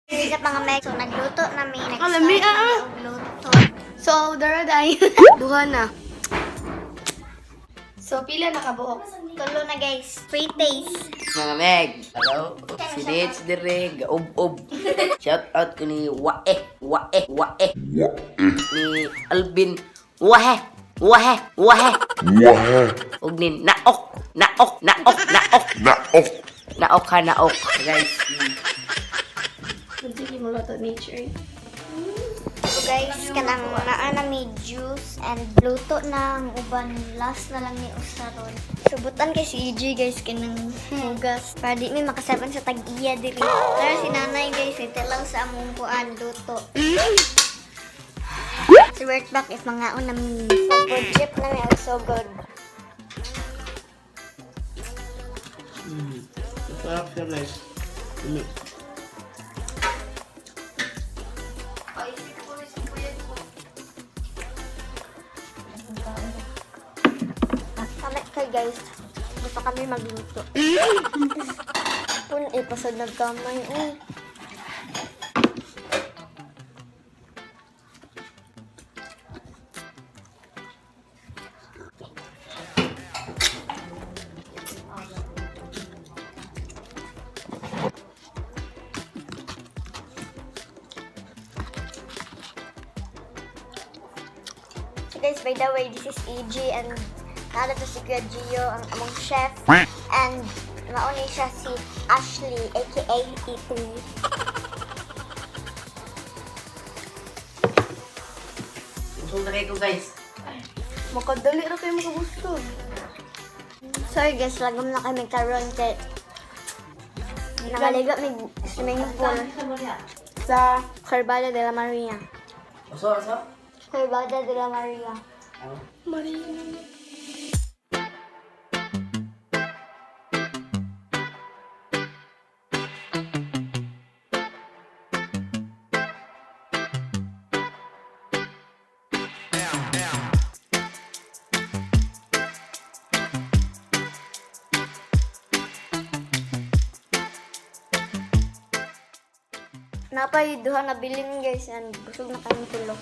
Sa mga meg, so nagluto na mi, Ah, lami, nag-start na mi ah. og luto. So, dara dai. Duha na. So, pila na kabuok? Tulo na, guys. Free taste. Mga meg, hello. Si Ditch dire, gaub-ub. Shout out ko ni Wae, Wae, Wae. Ni Alvin, Wahe, Wahe, Wahe. Ug ni Naok, Naok, Naok, Naok. Naok. Naok ha, Naok. Guys, Sige mo luto nature. So guys, kanang naa na may juice and luto na ang uban, last na lang ni usaron. Subutan kay si EJ, guys, kanang hugas. Para di mi makasaban sa tag-iya diri. Pero si nanay, guys, nitilaw sa among kuan luto. Si work back if mga na mi. So good chip na mi og so good. Sarap siya, guys. Kami kay guys, gusto kami magluto. Pun ipasod nagkamay. Uy. So guys, by the way, this is EJ and nada to si Kuya Gio, ang among chef. And mauni siya si Ashley, aka E3. Busog na kayo, guys. Makadali ra kayo makabusog. Sorry guys, lagom na kami karon kay nakaligo may swimming pool Sa sa Carbada de la Maria. Uso, uso. Carbada de la Maria. Maria. Napay duha na bilin, guys, and busog na kami tulo.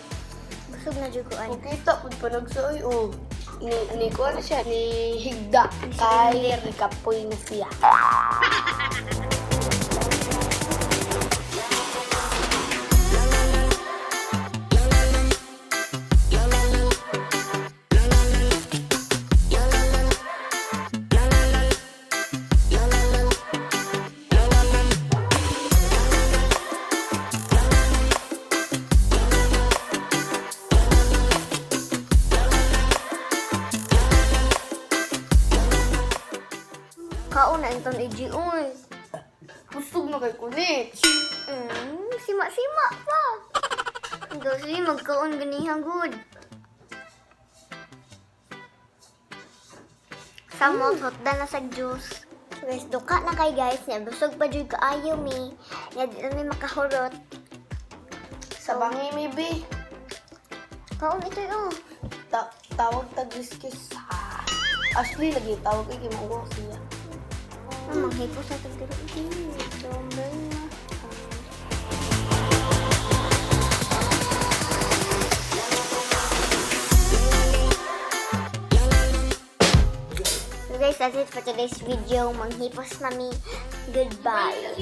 Busog na jud ko ay. Kita pud pa nagsuoy oh. Ni kuan na siya ni higda kay kapoy na siya. Kaon na inton EG uy. Busog na kay kulit. Sima-sima pa. Gusto magkaon ganiha good. Sa mo, hotda na sa juice. So guys, duka na kay guys. Nya, busog pa jud kaayo mi. Nya, di na mi makahurot. Sa bangi mi bi. Kaon ito oh. Tawag tag excuse sa Ashley lagi tawag kay mauwa siya. Ah, manghipo sa tagdiro. So guys, that's it for today's video. Manghipos na mi. Goodbye.